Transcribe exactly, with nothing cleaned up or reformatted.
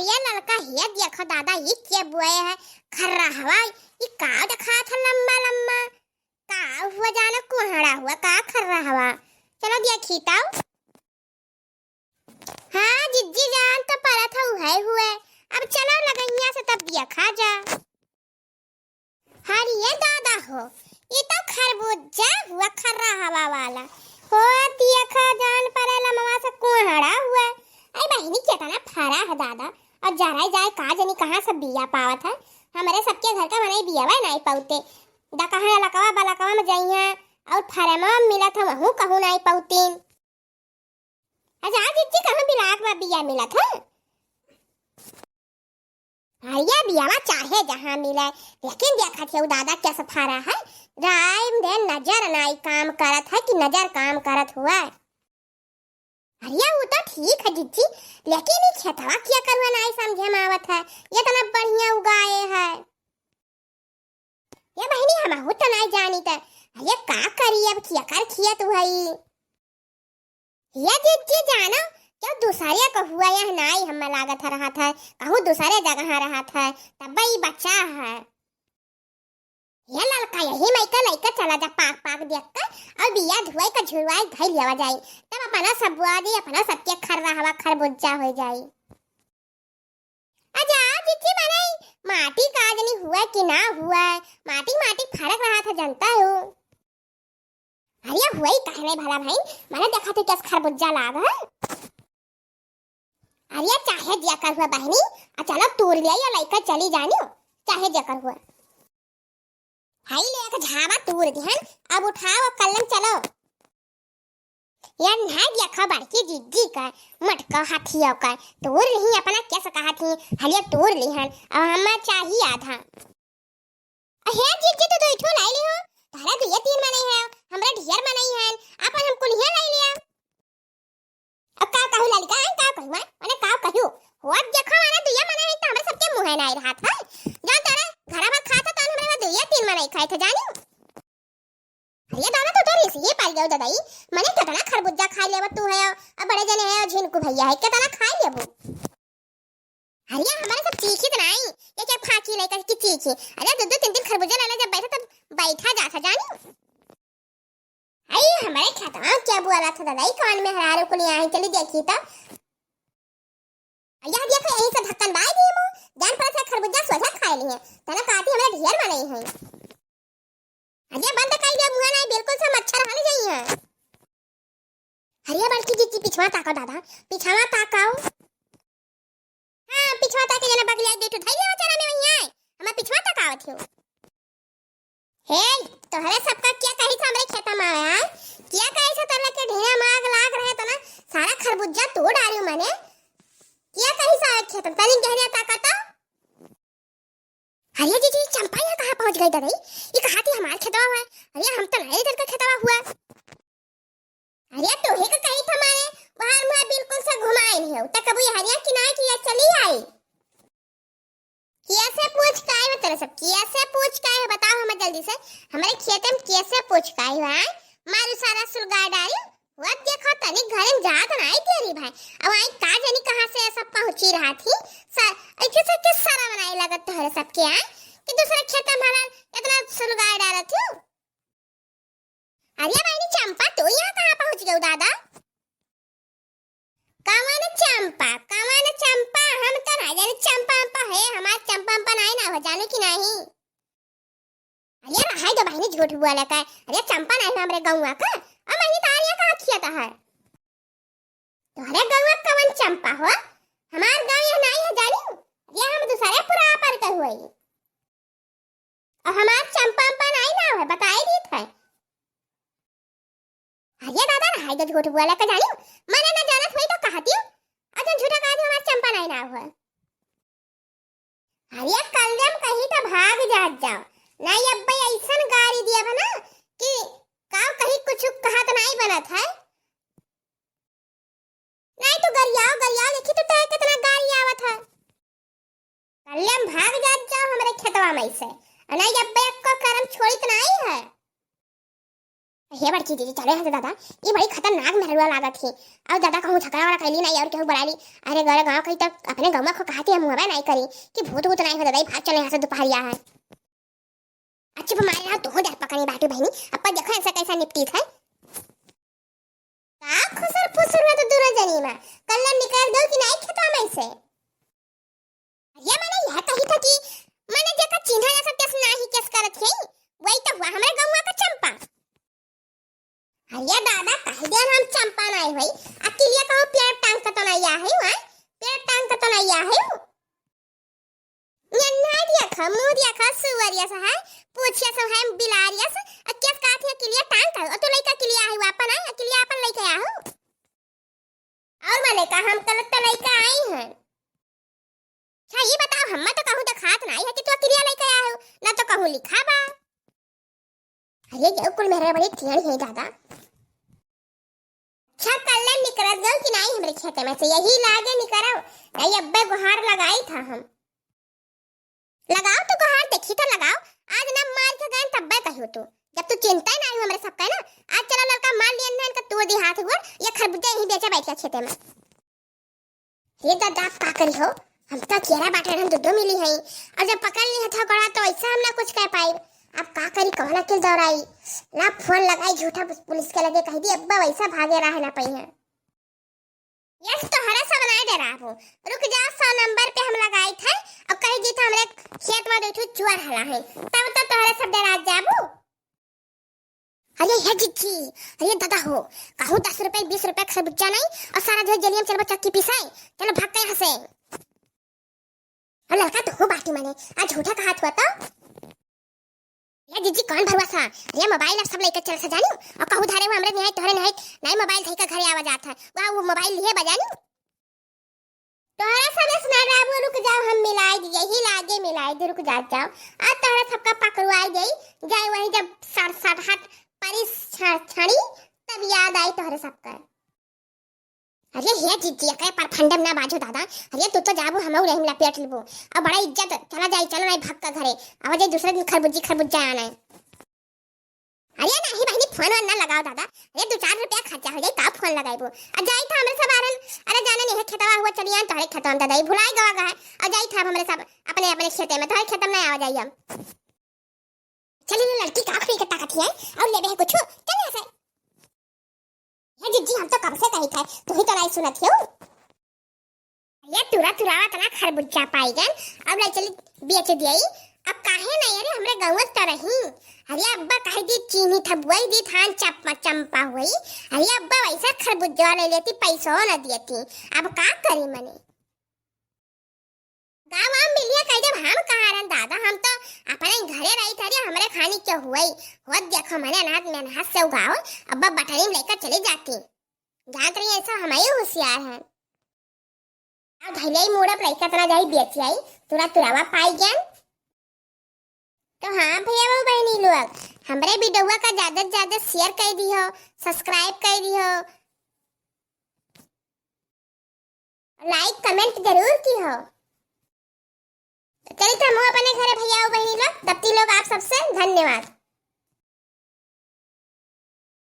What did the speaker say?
ये ललका हिया देखो दादा, ये क्या बोए है? खर्रा हवा, ये का देखात है लम्बा लम्बा? का हुआ जानो, कोहड़ा हुआ का खर्रा हवा? चलो देखी तउ। हाँ जिज्जी जान, तो परत है उहै हुए। अब चलो लगइया से तब देखा जा। अरे दादा हो, ई तो खरबूजा हुआ खर्रा हवा वाला। हो देखा जान परे लमवा से कोहड़ा हुआ। अरे बहिनी केतना फरा है दादा। और जराई जाए का जनी कहाँ से बिया पावत है। हमरे सबके घर का मनई बियावा नाई पउते। डकहा लकवा बलकवा में जइहें और फरमा मिलत है वहू कहूँ नाई पउतीन। अच्छा जिज्जी कहूँ बिलाक में बिया मिलत है। अरे बियावा चाहे जहाँ मिले, लेकिन देखत है उ दादा कैसे फरा है। राय दे नजर नाई काम करत है कि नजर काम करत हुआ। अरे उ तो ठीक है जिज्जी, लेकिन ई खेतवा किया करुआ नाई समझे में आवत है, इतना बढ़िया उगाए है। ये बहिनी हमहू तो नाई जानी त, अरे का करी अब किया कर खिया तू है। ये जिज्जी जानो, क्यों दूसरे को हुआ यह नाई हमें लागत है रहत है, कहूँ दूसरे जगह रहत है, तब ई बच्चा है। ये ललका यही मई का लइका चला जा पाक पाक देख कर, और बिया धुआई का झुरवाई धई लिया जाई, तब अपना सब बुआ दी, अपना सबके खर्रा हवा खरबूजा हो जाई। अच्छा जिज्जी मने माटी का जनी हुआ कि ना हुआ, माटी माटी फर्क रहत है जनता हो। अरे हुआ ही कहने भला भाई, मने देखा थे कैस खरबूजा लाग है। अरे चाहे जेकर हुआ बहिनी, आ चलो तूर लिया या लइका चली जानियो, चाहे जेकर हुआ। हाई ले एक झावा तूर दिहन, अब उठाओ कल्लम चलो। यार ना देखा बड़की जिज्जी का मटका हाथिया का तूर नहीं अपना कैसे कहा थी, हलिया तूर लिहन, अब हमें चाहिए आधा। अहे जिज्जी तो दो ठो लाई लिहो, तारा दुइये तीन मनई है, हमरा ढेर मनई है, आपन हम कुलिया लाई लिया। अब का कहू ललिका, हैं, का कहू, हैं? मने का कहू? हो अब देखो माने दुइये मनई है तो हमरा सबके मुँहे नाई रहत है। जा तारा घरा में खात है तो हमरा दुइये तीन मनई खाए थे जानी। अरे दादा तो तोर इसी ये पाल गयो ददाई, मने कितना खरबूजा खाई लेबो तू है, अब बड़े जने है झिनकू भैया है, कितना खाई लेबो। अरे हमारे सब चीखी तो नहीं, ये क्या फाकी लेकर की चीखी। अरे दो दो तीन तीन खरबूजा लाला जब बैठा तब बैठा जाता जानी। आई हमारे खेतवा क्या बोला था दादा, ई कौन में हरारू को ले आई, चली देखी तो। अरे देखो यही से धक्कन बाई दी मु, जान पड़ा था खरबूजा सोझा खाए लिए, तना काटी हमारे ढेर माने ही है। अरे बंद कर दे मुँह ना, बिल्कुल से मच्छर हल जाई है। अरे बड़की जिज्जी पिछवा ताको दादा, पिछवा ताको। हाँ, पिछवा ताके जना बगलिया दे तो धइले हो चरा में वहीं आए। हमार पिछवा ताकावत हो। हे, तोहरे सबका क्या कही था हमरे खेता में आवे, हाँ? क्या कही था तोहरे के ढीना माग लाग रहे तो ना, सारा खरबूजा तोड़ डारियो मने। क्या कही था खेत में? तनी गहरिया ताका तो। अरे जिज्जी, चंपा यहाँ कहाँ पहुँच गई ददाई? ये कहाँ थी हमार खेतवा हुआ? अरे हम तो नए इधर का खेतवा हुआ। अरे तोहे का कही था मारे, बाहर मुँह बिल्कुल से घुमाए नहीं हो। तक कबू ये हरिया किनारे किया चली आई। किया से पूछ काहे हो तेरे सब? किया से पूछ काहे हो? बताओ हमें जल्दी से। हमारे खेत में किया से पूछ काहे हो, आए? मारू सारा सुलगा डारी। वो देखो तनी घरे में जात नाई तेरी भाई। अब आई का जानी कहाँ से ऐसा पहुँची रहा थी। सर, ऐसे से किस सारा बनाए लगत तोहरे सबके आए कि दूसरे खेत में हमारा इतना सुलगाए डालत हो। अरे बहिनी चंपा, तू यहाँ कहाँ पहुँच गयो दादा? कवन चंपा, कवन चंपा? हम तो ना जाने चंपा वंपा है, हमार चंपा वंपा नाई ना हो, जाने की नहीं। अरे रहाई दो बहिनी, झूठ बोला का। अरे चंपा नाई ना हमरे गौवा का। अब बहिनी तार यहाँ कहाँ खिया था है? तोहरे गौवा कवन चंपा हो? हमार गाँव यह नाई है जानी। अरे हम दूसरे पुरा पर के हुई। और हमार चंपा वंपा नाई ना है, बताई दीत है। अरे दादा, रहाई दो झूठ बोला का जानी। मने ना जानत होई तो कहती हूँ। अच्छा झूठा कहा दो हमार चंपा नाई ना हुआ। अरे कल जब कही तो भाग जात जाओ। नाई अब्बे ऐसन गारी दिया बना कि काव कहीं कुछ कहत नाई बनत है। नाई तो गरियाओ, गरियाओ, देखी तो तोहे कितना गारी आवत है। कल हम भाग जात जाओ हमरे खेतवा में से। और नाई अब्बे एक्को करम छोड़ित नाई है। हे बड़की दीदी, चलो यहाँ से दादा, ई बड़ी खतरनाक मेहरुआ लागत ही। और दादा कहूँ झगड़ा वगड़ा कैली नहीं और केहू बुलाइली। अरे गौरे गाँव कही तो अपने गौवा को कहती है, मुँहबा नहीं करी कि भूत वूत नहीं हो दादा, ई भाग चले यहाँ से दुपहरिया है। अच्छा, मारे रहा तू डर पकड़ी बाटू बहनी, अब देखो ऐसा कैसा निपटीत है। का खुसर फुसर हुआ तो दोनों जनी मा, कल्ला निकल गयो कि नहीं खेतवा में से? अरे मने यह कही था कि मने जेका चिन्हा जैसा केस नाही केस करत है, वही तो हुआ हमरे गौवा का चंपा। अरे दादा, कह दिया हम चंपा नहीं हुई, अकेलिया कहूँ पेड़ टांग के तो नहीं आ है, वहाँ पेड़ टांग के तो नहीं आ है। ये नारिया खा, मुरिया खा, सुअरिया सा है, पूछिया सा है, बिलारिया सा, अ केस का थी अकेलिया टांग का, अ तो लइका अकेलिया है, वापन आए, अकेलिया अपन लइका आ हो। और मने का हम कल तो लइका आई हैं। अच्छा, ये बताओ, हम तो कहूँ तो खात ना आई है कि तू अकेलिया लइका आ हो, ना तो कहूँ लिखा बा। अरे, ये कुल मेरे बड़ी टेढ़ी है दादा। अच्छा, कल्ले निकरत गयो कि नहीं हमरे खेते में से? यही लागे निकरव, नहीं अब्बे गुहार लगाई था हम। लगाओ तो गुहार, देखी तो लगाओ, आज ना मार के गए तब्बे कहियो तू, जब तू चिंता ही नहीं हमरे सबका ना, आज चलो लड़का मार लियन है इनका तू दी हाथ गोड़, ये खरबूजा यहीं बेचा बैठ के खेते में। हे दादा, अब का करी हो? हम तो केरा बाटे हम दूधो मिली हई, और जब पकड़ ली हथौकड़ा तो ऐसा हम ना कुछ कह पाई। अब का करी, कौन अकिल दौड़ाई? ला फोन लगाई झूठा पुलिस के लगे, कह दी अब्बा वैसा भागे रहा ना पाई है। यस, तोहरा सब ना डराबो, रुक जा, सौ नंबर पे हम लगाई थे और कह दी था हमरे खेत में दो ठो चुअर हला है, तब तो तोहरा सब डरा जाबो। अरे हे जिज्जी, अरे दादा हो, कहूँ दस रुपए, बीस रुपए खरबुज्जा नहीं और सारा जो जेलियम चलबो चक्की पिसाए, चलो भाग के यहाँ से। और लड़का तो हो बाटी मने, आज झूठा कहा हुआ तो। ये जिज्जी कौन भरुआ सा, अरे मोबाइल अब सब लेकर चल सजानी, और कहूँ धारे वो हमरे निहाय तोहरे निहाय नए मोबाइल धई का घरे आवा जात है, वह वो मोबाइल लिए बजानी। तोहरा सब सुना रहा वो, रुक जाओ, हम मिलाई दी, यही लागे मिलाई दी, रुक जात जाओ। आज तोहरा सबका पकड़वाई गई, जाए वही जब सड़ सड़हट परी छ-, छड़ी, तब याद आई तोहरे सबका। अरे हे जिज्जी, एके पर फंडम ना बाजो दादा, अरे तू तो जाबू, हमहू रहिम लपेट लेबू, अब बड़ा इज्जत, चला जाई, चलो नहीं भाग का घरे, अब जाई दूसरे दिन खरबुज्जी खरबुज्जा आना है। अरे नाही बहिनी, फोन वोन ना लगाओ दादा। अरे दो चार रुपया खर्चा हो जाई, का फोन लगाइबो? आ जाई था हमरे सब आरन, अरे जाने नहीं है खेतवा हुआ चलियान तोहरे खेतवा में दादा, ई भुलाई गवा गा है। आ जाई था हमरे सब अपने अपने खेते में, तोहरे खेत में ना आवा जाई हम। चली ना लड़की का आखिरी के ताकत है और लेबे है कुछ, चल ऐसे। हे जिज्जी, हम तो कब से कही थे, तू ही तो लाई सुनत हो। ये तुरा तुरावा तना खरबुज्जा पाई गन, अब ले चली बेच दियाई। अब काहे नहीं, अरे हमरे गाँव त रही। अरे अब्बा कह दी चीनी था, बुआई दी धान चप-, चंपा हुई। अरे अब्बा वैसा खरबुज्जा ले लेती, पैसो न देती। अब का करी मने? गाँव में मिलिया कह जब हम कहाँ रहन दादा, हम तो अपने घरे रही थे, अरे हमरे खानी के हुई। होत देखो मने अनाथ में अनाथ से उगाओ, अब्बा बटनी में लेकर चली जाती। जानत रही ऐसा हम ही होशियार हैं। अब धैले ही मूड़प लइका तना जाई बेच आई, तुरा तुरावा पाई गन। तो हाँ भैया वो बहनी लोग, हमरे वीडियोवा का ज्यादा से ज्यादा share कर दिहो, subscribe कर दिहो, like comment जरूर किहो। तो चलित हम अपने घरे भैया वो बहनी लोग, तब ती लोग आप सबसे धन्यवाद।